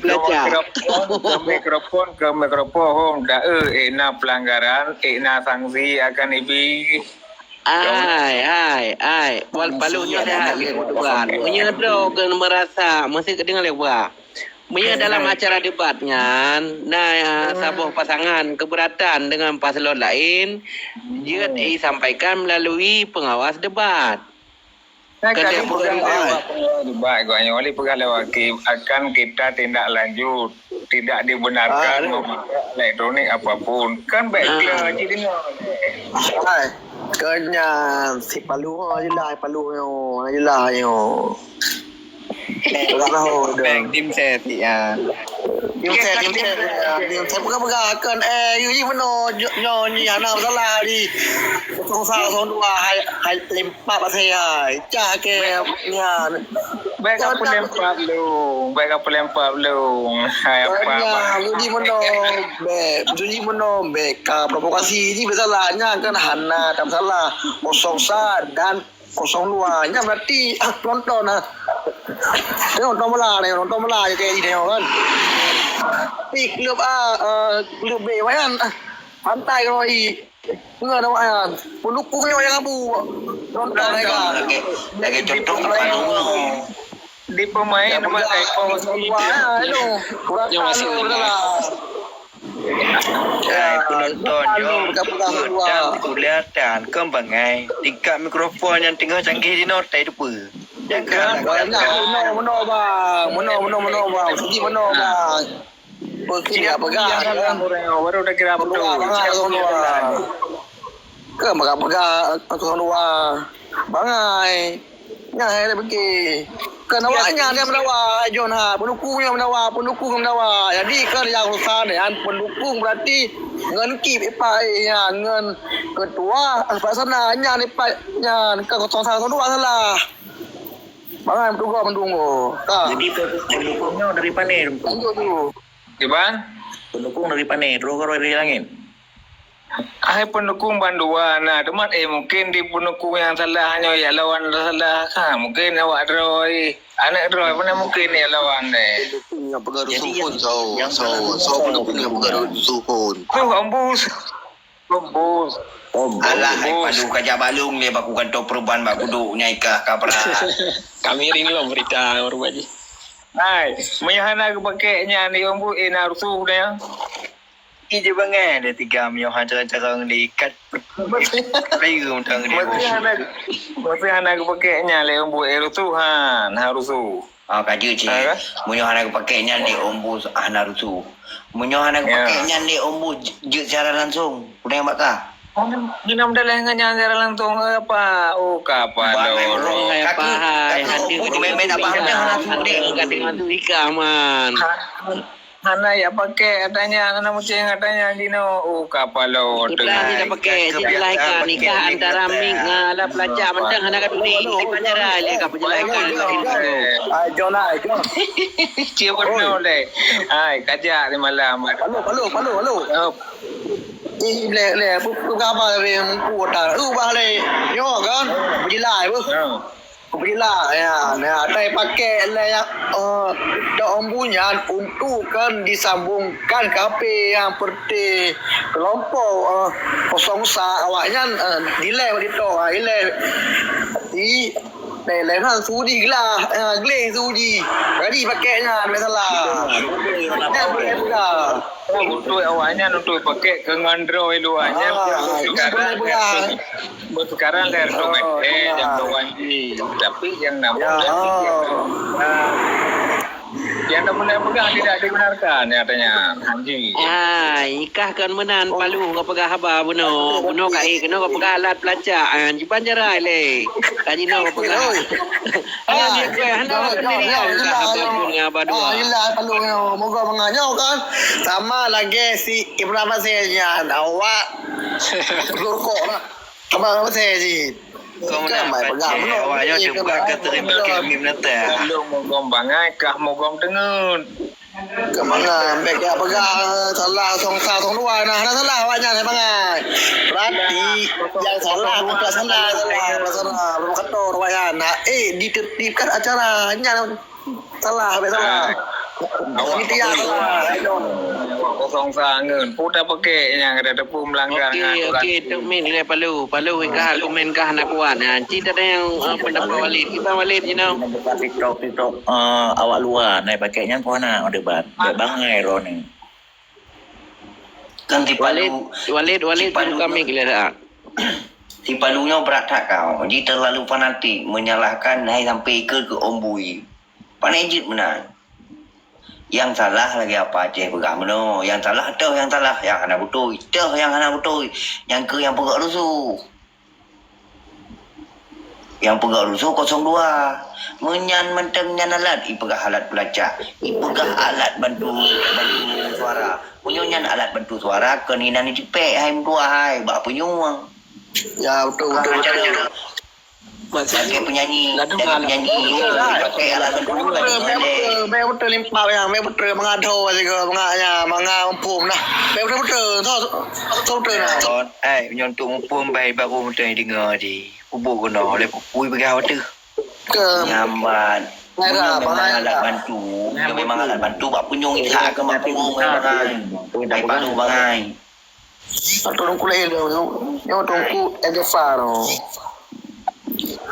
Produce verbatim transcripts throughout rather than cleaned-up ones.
Keu mikrofon, keu mikrofon, keu mikrofon, hom, dak, eh, eh, na pelanggaran, eh, na sanksi akan ibi. Ai, ai, ai. Wal palu nyoe dah habéh debat. Meunyoe droe keu merasa, mesti keudeungoe lé wah. Meunyoe dalam acara debat nyan, na saboh pasangan keberatan dengan paslon lain, jeuet disampaikan melalui pengawas debat. Kan tadi peugah lewat pengawa debat, gobnyan oleh peugah lewat ki-, akan kita tindak lanjut, tidak dibenarkan memakai elektronik apapun. Kan baik clear cit deungoe. Hai, keu nyan si palu ho je lah, palu nyoe, je lah nyoe. Peugah lah ho dah. Tim ses ya. Tim ses, tim ses, tim ses. Peugah-peugah kan, eh, you ni meunoe, nyoe ni hana masalah di kosong satu kosong dua, hai, hai, lem-, Pak Pasai hai, cah ke nyan. Baik ka peulempar lôn, baik ka peulempar lôn. Hai apa? Nyan, jadi meunoe, bek, jadi meunoe, bek ka provokasi ni bersalah, nyan kan hana ada masalah. Kosong satu dan kosong dua, nyan berarti, ah, penonton, ah. Tengok nonton bola ni, nonton bola je kayak ini kan. Tapi klub A, eh, klub B, wayan, ah, pantai kalau i. Peue awaknyan? Peundukung nyoe nyang abu. Nonton mereka. Lagèe, lagèe contoh di Padang nyoe. Di pemain memakai kaos hitam. Nyoe masih lemah. Ya, penonton nyoe. Kelihatan kon bangai. Tingkat mikrofon nyang teungoh canggih jinoe tai teupeu. Jangan. Meunoe, meunoe, bang. Meunoe, meunoe, meunoe, bang. Sigi meunoe, bang. Beukira peugah, ya. Baru dah kira betul. Ke peugah-peugah kosong dua. Bangai. Nyan hai dah fikir. Kan awak nyan dia meudawa, John ha. Pendukung nyoe meudawa, pendukung meudawa. Jadi kan yang urusan nyan pendukung berarti ngon kip ipak nyan, ngon ketua pelaksana nyan ipak nyan. Kan kosong satu kosong dua salah. Bangai meutugoe meutugoe. Ka. Jadi pendukung nyoe dari pane? Lanjut dulu. Kiban? Pendukung dari pane? Droe dari langit? Hai pendukung bandua na, teuma eh mungkin di pendukung nyang salah nyoe ya lawan salah. Ha, mungkin awak droe. Aneuk droe mana mungkin ya lawan deh. Pendukung nyang peugah rusuh pun, so, so, so pendukung nyang peugah rusuh pun. Tuh, ombus. Ombus. Alah, hai palu kajak balong lé baku kantor perubahan bak kuduk nyai kah kabra. Kami rindu berita baru baji. Hai, meunyoe hana geupakèk nyan di ombus, eh, na rusuh deh. Ije bangai ada tiga meunyoe cara-cara diikat. Rayu tang dia. Masa hana, masa hana geupakèk nyan lé ombus, eh, rusuh han, ha rusuh. Ah, ka jeuet cit. Ha, kan? Meunyoe hana geupakèk nyan lé ombus, hana rusuh. Meunyoe hana geupakèk nyan lé ombus, jeuet siaran langsung. Peue nyang bak ka? Minum dalam ngan nyan siaran langsung, eh, apa? Oh, ka apa? Hai, pahai, hati main-main apa hana rusuh deh. Ka tengok tu ikan, man. Hana jak pakèk katanya, hana muceng katanya jinoe. Oh, kapalo tu. Ibrahim dah pakèk, jeuet jeulaikan nikah antara Mik ngon alat pelacak mantong hana ka tuléh. Hai panjara lé ka peujeuelaikan. Ah, John, ah, John. Cie beurno lé. Hai, kajak di malam. Halo, halo, halo, halo. Oh. Eh, lé, lé, apa, apa khabar dari Mungku Otak? Lu bah lé. Nyoe kan? Beujeulai beuh. Bila ya, ya, tai pakèk lé ya, eh, daun bunyan untuk kan disambungkan ke H P yang seperti kelompok, eh, kosong sa awaknyan, eh, dilèe di to, ah, ilèe. Di, lé, lé, kan sudi gelah, eh, gleh sudi. Jadi pakèknya masalah. Dia boleh pegang. Untuk awaknyan untuk pakèk keu ngon droe luwa nyan. Ah, itu boleh pegang. Buat sekarang lah, eh, jam dua pagi. Tapi yang namun, ah, yang tak boleh pegang tidak dibenarkan, katanya. Haji. Ah, ikah kan meunan palu ka peugah haba bunoe. Bunoe ka, eh, keunoe ka peugah alat pelacak. Ah, jiban jarai lé. Ka jinoe ka peugah. Hana jikeu, hana pendirian ka haba pun ngon haba dua. Ah, yelah, palu nyoe. Moga mangat nyoe kan. Sama lagèe si Ibrahim Pasé nyan. Awak rukok lah. Abang Pasé cit. Kau nak baca, awak nyoe cuba ka terima kami menata. Belum mogom bangai, kah mogom teungeut. Keu mangat, bèk jak peugah, eh, salah song sa song dua, nah, hana salah awaknyan, hai bangai. Berarti nyang salah bukan salah, salah, salah, salah provokator awaknyan. Nah, eh, ditertibkan acara nyan salah, bèk salah. Awak Siti Arwa, ayo. Kosong sa ngeun. Peue tapeuke nyang ada teupeu melanggar. Okey, ngon aturan. Okey, Tok Min, ilée Palu. Palu kah, Lumen kah, hana kuat. Nah, cit ada nyang, eh, pendapat Walid. Kiban Walid jinoe. TikTok, TikTok, eh, awak luwa, na pakai nyang kona, debat. Debat bangai droe ni. Kan si Walid, Palu, Walid, Walid, si Palu buka nyoe, mic lé, ha. Si Palu nyoe brat that kau. Ji terlalu fanatik, menyalahkan hai sampai ikut ke Om Bui. Panéh jeuet meunan. Nyang salah lagèe apa Aceh peugah meunoe. Nyang salah toh nyang salah, nyang hana beutôi. Toh nyang hana beutôi. Nyang keu nyang peugah rusuh. Nyang peugah rusuh kosong dua. Meunyan mantong nyan alat, ipeugah alat peulacak. Ipeugah alat bantu, bantu suara. Meunyoe nyan alat bantu suara, kon inan jipék hai meutuah hai, bak punyueng. Ya, betul, betul, betul. Maksudnya, lagèe penyanyi, lagèe penyanyi, pakai alat bantu, pakai alat. Memang betul, memang betul limpah ya, memang betul mengadoe juga, menganya, mengampung nah. Memang betul, betul. Betul, betul nah. Eh, meunyoe untuk muphom bae baru meuteun deungoe jih. Kubu keunoe lé pukui peugah watèe. Ke nyambat. Ngira, memang bangai alat bantu. Memang alat bantu bak punyueng Ishak ke mak punyueng bangai. Daripada bangai. Atau nungku lain tu. Nyoe tungku Ejafar.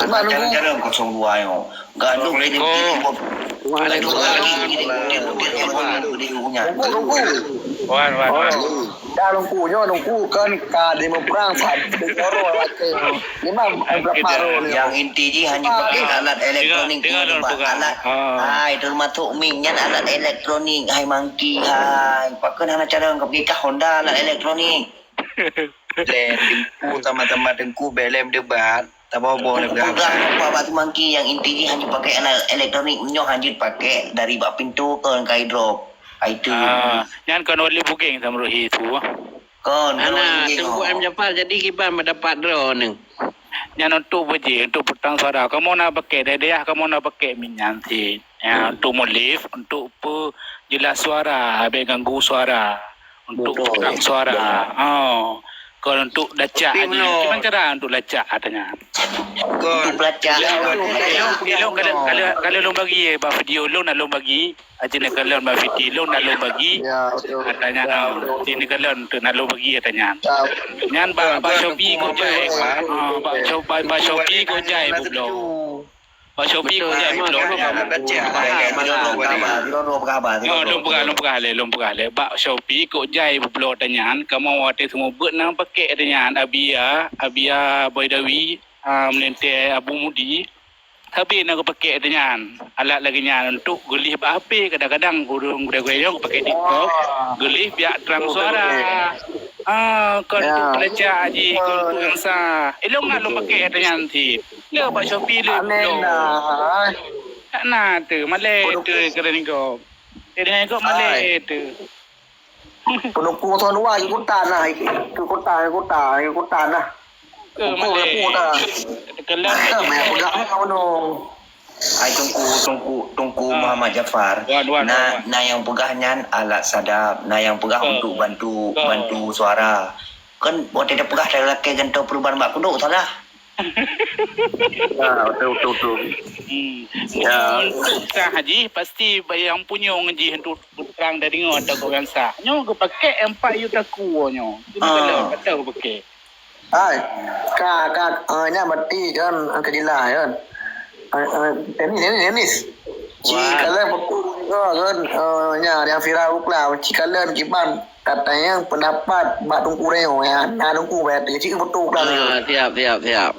Mana nungku? Cara kosong dua nyoe. Gaduh. Assalamualaikum. Waalaikumsalam. Tunggu, tunggu. Wan, wan, wan. Dah tunggu, nyoe tunggu kan ka di muprang sa-, di Joro lagi. Memang berapa roh ni. Yang inti jih hanya pakai alat elektronik. Dengar, dengar, dengar. Alat. Ah. Hai, termasuk mic nyan alat elektronik. Hai, mangki, hai. Pakon hana cara kau pakai kah Honda alat elektronik? Lé, tunggu sama-sama tunggu belem debat. Taboh-boh lé peugah. Peugah apa bak teumangki nyang inti jih hana pakai alat elektronik, nyoe hana pakai dari bak pintoe kon kai drop. Ai tu. Ah, nyan kon Walid Bugeng sama roh itu. Kon, kon Walid Bugeng. Teungku M Jafar, jadi kiban pendapat droeneuh? Nyan untuk beuji, untuk peutang suara. Kamoe na pakai, daerah-daerah kamoe na pakai mic nyan cit. Ya, untuk mulift, untuk peujeulaih suara, habéh ganggu suara. Untuk peutang suara. Oh. Kon untuk lacak aja. Kiban cara untuk lacak katanya. Untuk pelacak. Ilong, ilong, ilong, kalau, kalau, kalau lôn bagi, eh, bak video lôn, lôn bagi. Aja nak kalon bak video lôn, lôn bagi. Ya, betul. Katanya, ya, betul. Aja nak kalon tu, lôn bagi katanya. Ya. Nyan bak, bak Shopee kok jai. Ah, bak Shop-, bak, bak Shopee kok jai bubloe. Bak Shopee kok jai bubloe. Betul, memang. Yo, lôn peugah, lôn peugah lé, lôn peugah lé. Bak Shopee kok jai bubloe tanyan, kamoe watèe seumeubeuet na pakai tanyan, Abia, Abia Boy Dawi, ah, Meulintèe Abu Mudi. Sabe na geupakai tanyan, alat lagèe nyan untuk geulieh bak H P, kadang-kadang ureueng gurèe-gurèe nyoe geupakai TikTok, geulieh biak trang suara. Ah, kon untuk pelacak jih, kon untuk nyang sa. Ilong na lôn pakai tanyan cit. Le bak Shopee le. Aneh nah. Tak na tu, malèe tu keureunigom. Keureunigom malèe tu. Peunungku thôn dua ikut tanah, ikut tanah, ikut tanah. Ke malèe. Ikut tanah. Tekelan. Banyak pegang kau tu. Ai Teungku, Teungku, Teungku Muhammad Jafar. Wan, wan, wan, wan. Na nyang peugah nyan alat sadap, na nyang peugah untuk bantu, bantu suara. Kan watèe tapeugah talakèe gantoe perubahan bak kudok salah. Ya, betul, betul, betul. Hmm. Ya. Untuk sah jih, pasti nyang punyueng jih untuk terang dari ngon atau kok nyang sah. Nyoe geupakai empat yuta kuah nyoe. Ini kalau kata geupakai. Hai, ka, ka, eh, nyan berarti kan, eh, kejelas kan. Eh, eh, tenis, tenis, tenis. Ci kalian betul juga kan, eh, nya, yang viral bukan. Ci kalian kiban. Katanya pendapat bak Teungku Reo, ya. Nah, Teungku, ya, cik betul kan. Ah, siap, siap, siap.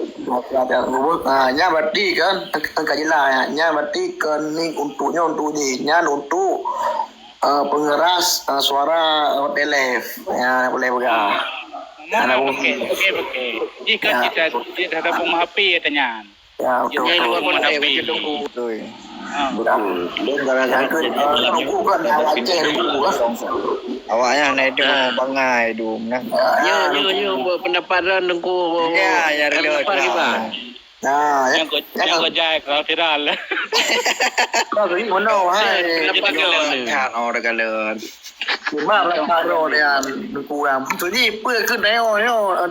Ah, nya berarti kan, engka jelas, ya. Nya berarti kening untuknya untuk ni. Nyan untuk, eh, pengeras, eh, suara, eh, telef. Ya, boleh pegang. Nah, okey, okey, okey. Jika kita, kita ada pun H P ya tanya. Ya, betul, betul. Betul. Betul. Lôn gara-gara awak nyan itu bangai dum nah. Ya, ya, ya, buat pendapat lôn Teungku. Ya, ya, pendapat kita. Nah, ya. Yang kau, yang kau jai kau viral. Kau ni mana hai? Pendapat lôn. Kan orang galon. Cuma lah baru dia kurang. Tu ni apa ke neo neo.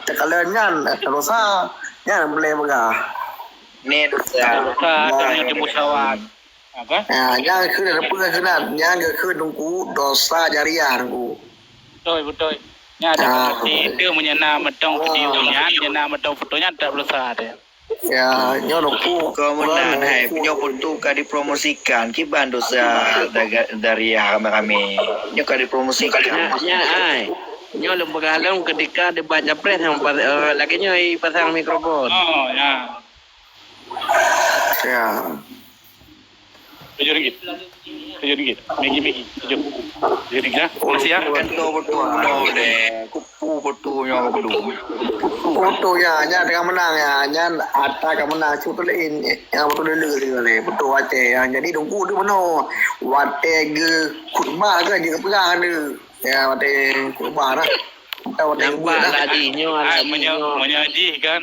Tekalon nyan, terus ha. Nyan boleh pegang. Ni dah. Bukan, hanya di pesawat. Apa? Ha, nyang keu na peue keu na, nyang keu Teungku dosa jariah Teungku. Beutôi, beutôi. Nyan ada Ah. Berarti itu meunyo na mantong video nyan, meunyo na mantong foto nyan tak berusaha deh. Ya, nyoe Teungku. Kau meunan, hai, nyoe foto ka dipromosikan, kiban dosa daga-, jariah ramé-ramé. Nyoe ka dipromosikan. Nyan, nyan, hai. Nyoe lôn peugah lom ketika debat capres nyang pas, eh, lagèe nyoe pasang mikrofon. Oh, ya. Ya. Tujuh ringgit. Tujuh ringgit. Maggi, Maggi. Tujuh. Tujuh ringgit, ya. Makasih, ya. Kan tu betul, betul deh. Kupu betul, ya, betul. Betul, ya. Nyan tengah menang, ya. Nyan ata ka menang. Cuba tu lain. Yang betul dulu, dulu, dulu. Betul, Aceh, ya. Jadi, Teungku tu mana? Watèe geukhutbah ke, dia pegang dia. Ya, watèe khutbah dah. Atau watèe Nampak ubah dah. Lah, Ji. Nyoe, Ah, lah, Ji. Meunyo-, Nyoe. Meunyo jih kan.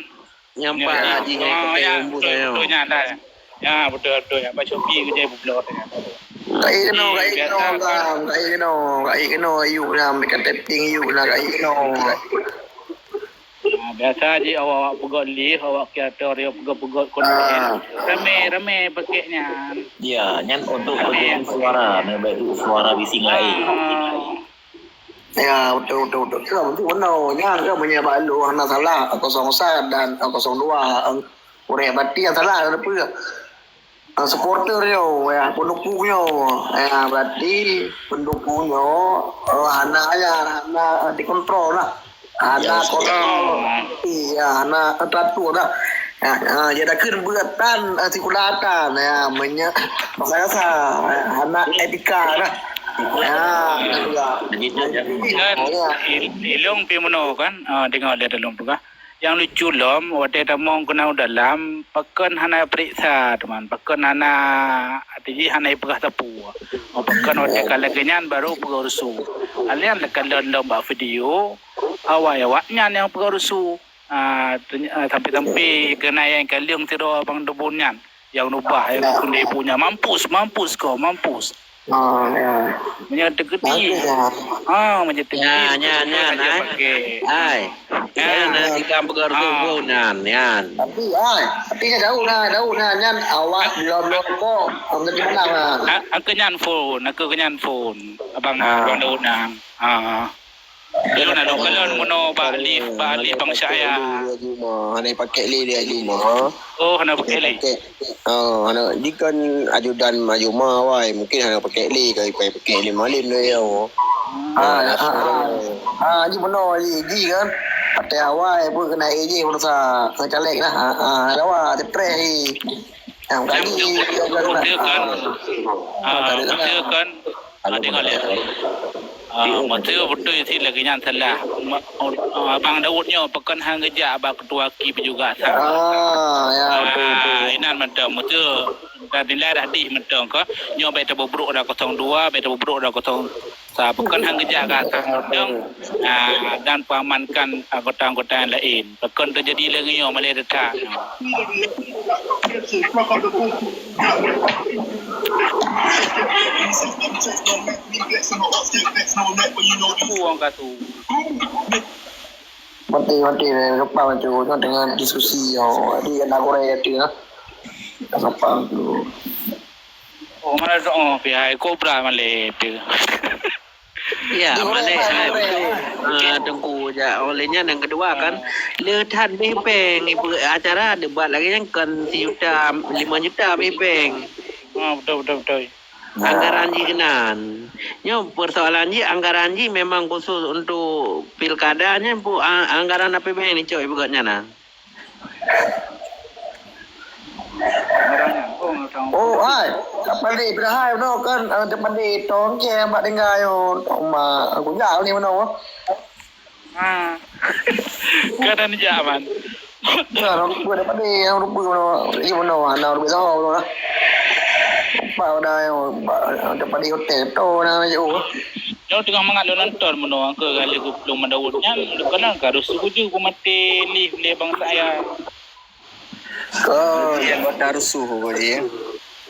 Nyampak Ya, Haji ya. Ngai Oh, kutée ya, umbus betul, saya. Betul nyan dah. Ya, betul, betul. Ya, Pak Syuki kerja bubloh tu. Kak Ino, Kak Ino, biasa. Bang. Kak Ino, Kak Ino, Ayub lah. Mereka tapping Ayub lah, Kak Ino. Ha, biasa je awak-awak peugöt lift, awak kreator, awak peugöt-peugöt konten. Ah. Ramai, ramai pakai nyan. Ya, nyan untuk Ramai peugöt pakai. Suara, nak baik tu suara bising lain. Ah. Ya, betul, betul, betul. Ka, betul, benar. Nyan ka meunyo bak lôn hana salah, kosong sat dan kosong dua. Ureueng berarti nyang salah, kenapa? Ah, supporter nyoe, ya, pendukung nyoe. Ya, berarti pendukung nyoe, eh, hana, ya, hana dikontrol lah. Hana Ya, kontrol. Ya, hana teratur dah. Ya, ya, ya, dah kheun beuet tan, eh, sikula tan. Ya, meunyo masa rasa, ya, hana etika dah. Ya, ya. Begitu, ya. Kan, Ya. il-, ilong pi meunoe kan, ah, deungoe lé dalam tu kan. Nyang lucu lom, watée tamong keunan u dalam, pakon hana peuriksa, teuma. Pakon hana, arti jih hana ipeugah sapeue. Oh, pakon watée ka lagée nyan baru peugah rusuh. Alian leukalon lom bak video, awai awaknyan nyang peugah rusuh. Ah, teuny-, ah, sampai-sampai keunan nyang kaleueng sidroe abang debun nyan. Nyang rubah, nyang keuneuk ibu nyan, "Mampus, mampus kau, mampus." Ah, ya. Meunyo teukeudi. Bagus, ya. Ah, meunyo teukeudi, Ya, nyan, betul-betul nyan, kan dia ai. Pakai. Ai. Ah. Nyan, nyan, ikan peugah Ah. Rusuh nyan, nyan. Tapi, ai, tapi nyan jauh nah, jauh nah, nyan awak belum-belum kok, ah, mengerti benar, ah. Ah, aku nyan phone, aku nyan phone. Abang, Ah. Abang Daud nyan. Ah. Lôn na lôn kalon meunoe bak lift, bak lift bangsa ya. Hana pakai lé lé Ajuma. Oh, hana pakai lé. Oh, hana, di kan ajudan Ajuma wai, mungkin hana pakai lé, kai pakai lé malem lé yo. Ah, ah, ah. Ah, ji meunoe ji, ji kan. Pakai awai pun kena A J berusaha, kena caleg lah. Ah, ah, lawa, tepres ji. Yang tadi, Betul kan. Ah, betul kan. Ah, tengok lihat. Ah, maksud betul sih lagi nyan salah. Ma-, ah, Abang Daud nyoe pakon hang geujak bak ketua ki peujugah sa. Ah, ya, betul, betul. Ah, inan mantong. Maksud, dah nilai dah dih mantong ke. Nyoe baik tabubruk dah kosong dua, baik tabubruk dah kosong sa. Pakon hang geujak ke atas mantong, ah, dan peuamankan anggota-anggota yang lain. Pakon teujadi lagée nyoe malée that. Buang ka tu. Mati, mati, lepas tu, dengan diskusi, oh, di anak orang tu, ya. Lepas tu. Oh, mana tu? Oh, pihak kobra malée tu. Ya, malée, hai, betul. Ah, Teungku, jak oleh nyan yang kedua kan, le that beh peng, ibu acara debat lagi nyan kan sejuta, lima juta beh peng. Ah, betul, betul, betul. Anggaran ji keunan. Nyoe persoalan ji, anggaran ji memang khusus untuk pilkada nyan, bu-, a-, anggaran A P B N icok ipeugét nyan nah. Oh, ai. Tak pandai berahai, no, kan, ah, tak pandai tong je, bak tinggal, yo. Oma, aku jauh ni, mana? Ha. Kadang jak, man. Ya, orang lupa tak pandai, orang lupa, mana? Iya, mana? Anak orang lupa, mana? Apa dah, yo, tak pandai hotel, tu, nak, yo. Nyoe teungoh mangat lôn nonton meunoe ke kali geupeuleueng Daud nyan, lôn kalon ka rusuh ju peumaté lé, lé bangsa ya. Ko, nyang kota rusuh ko je.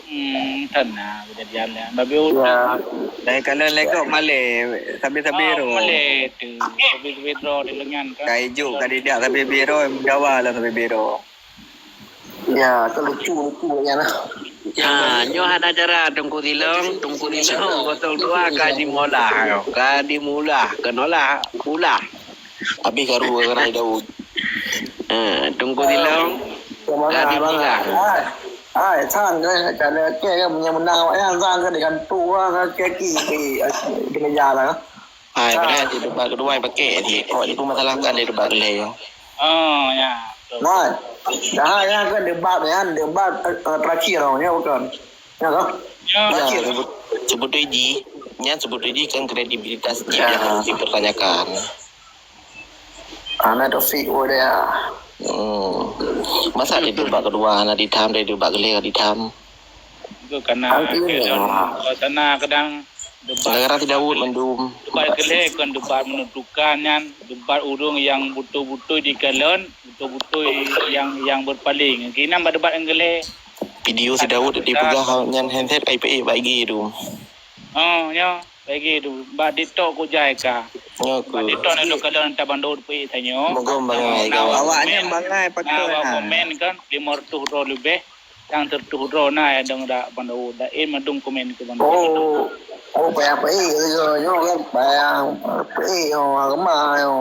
Hmm, tan na kejadian lah. Babi Ya. udah. Dari kanan lekok malé, sambil-sambil Oh, ro. malé tu. Sambil-sambil ro di lengan kan. Kai juk, kai tidak sambil biro, dawa lah sambil biro. Ya, tu lucu, lucu kat nyan lah. Ha, nyoe hana cara Teungku Silong, Teungku Silong kosong dua ka dimula, ka dimula, keunolah, ulah. Habis karu gerai Daud. Ha, Teungku Silong ka dimula. Hai, hai, sang ke, kalau ke, ke punya menang awak nyan, sang ke digantung, ke, ke, ke, ke meja lah. Hai, padahal di debat kedua pakai je. Awak itu masalahkan di debat kedua. Oh, ya. Nah, dah ya kan debat kan, debat eh, terakhir oh, ya bukan. Ya kan? Ya. Terakhir. Sebut, sebut ji, nyan sebut ji kan kredibilitas ji yang harus dipertanyakan. Ana Taufik oh dia. Hmm. Masa di debat kedua hana ditham, di debat kedua ditham? Itu karena kadang, suasana kadang debat. Gara-gara tidak mandum. Debat keulhèe kon debat menentukan nyan, debat ureueng yang beutôi-beutôi dikalon, beutôi-beutôi yang, yang berpaling. Kinan bak debat keulhèe. Video si Daud dipeugah nyan handset I P A bagi tu. Oh, nyo. Lagi tu, bak TikTok kok jai ka. Nyoku. Bak TikTok na dok kadang tak bandot pih tanyo. Moga bangai kau. Awaknya bangai pakai. Nah, komen kan lima ratus droe lebih. Yang seratus droe na ya dong dak bandot. Dak eh madung komen ke bandot. Oh, oh payah payah yo kan payah payah yo agama yo.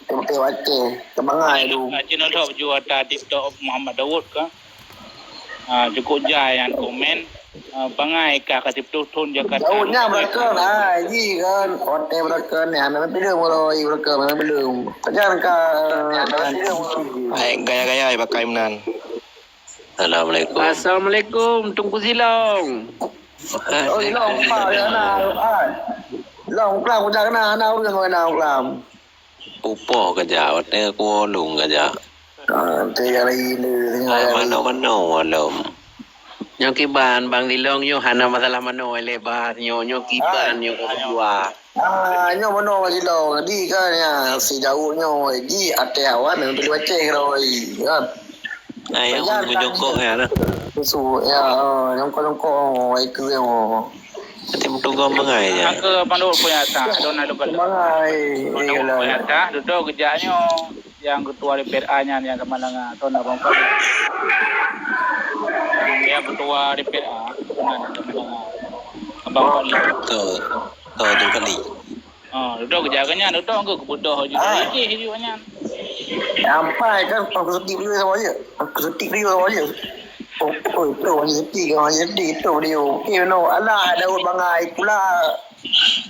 Teu-teu baca kebangai tu. Cina dak jual dah TikTok Muhammad Daud kan. Ha, cukup jai nyan komen. Ha, bangai ka ka siplôh thon Jakarta. Jauh nyan beureukan, ha, ji kan. Hotel beureukan nyan, memang pilih mulai beureukan, memang belum. Jangan ka, hai, gaya-gaya ai pakai meunan. Assalamualaikum. Assalamualaikum, Teungku Silong. Oh, Silong, Pak, ya, nah, ai. Long, Klam, udah kena, anak urus, anak Klam. Pupoh kajak, watèe kuolong kajak. Ah, tiga hari ni, tiga hari. Mano-mano lom. Nyoe kiban Bang Silong nyoe hana masalah mano lé bah nyoe, nyoe kiban nyoe ka keudua. Ah, nyoe mano Bang Silong. Di kan ya si Daud nyoe ji até awan nang teuliwat ceh roi kan. Nah, yang menyokong ya lah. Su ya, nyongkong-nyongkong ai keu. Tapi meutugoe bangai je. Angka panduk pun nyata, dona lu kalau. Bangai. Panduk pun nyata, duduk kejak nyoe. Yang ketua D P R A nyan yang sama dengan tahun abang Fadli. Yang ketua D P R A, abang Fadli. Betul. Betul tu kali. Ha, duduk kejak ke nyan, duduk ke kebudoh je. Ah. Jadi hidup nyan. Sampai kan aku setik video sama je. Aku setik video sama je. Oh, oh, itu orang setik, orang setik itu video. Okey, no. Alah, Daud bangai pula.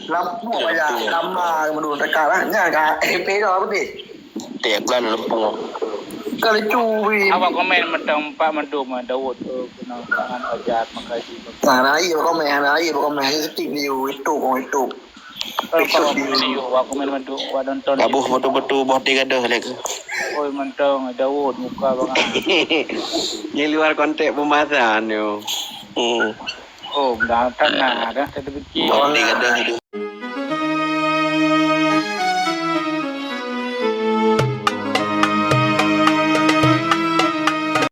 Lampu aja lama menurut dekat lah. Nyan kan, eh, pedo apa ni? Tiap bulan lampu. Kalau curi. Awak komen mentang empat mandum Daud tu kena tangan pajar makasih. Nah, nah, iya komen, nah, iya komen. Setik video itu, itu. Taboh beutôi-beutôi boh tiga deuh lé. Oi, mantong Daud muka bangai. Di luar konteks pembahasan tu. Hmm. Oh, dah tak nak dah, tak terfikir. Boh tiga deuh.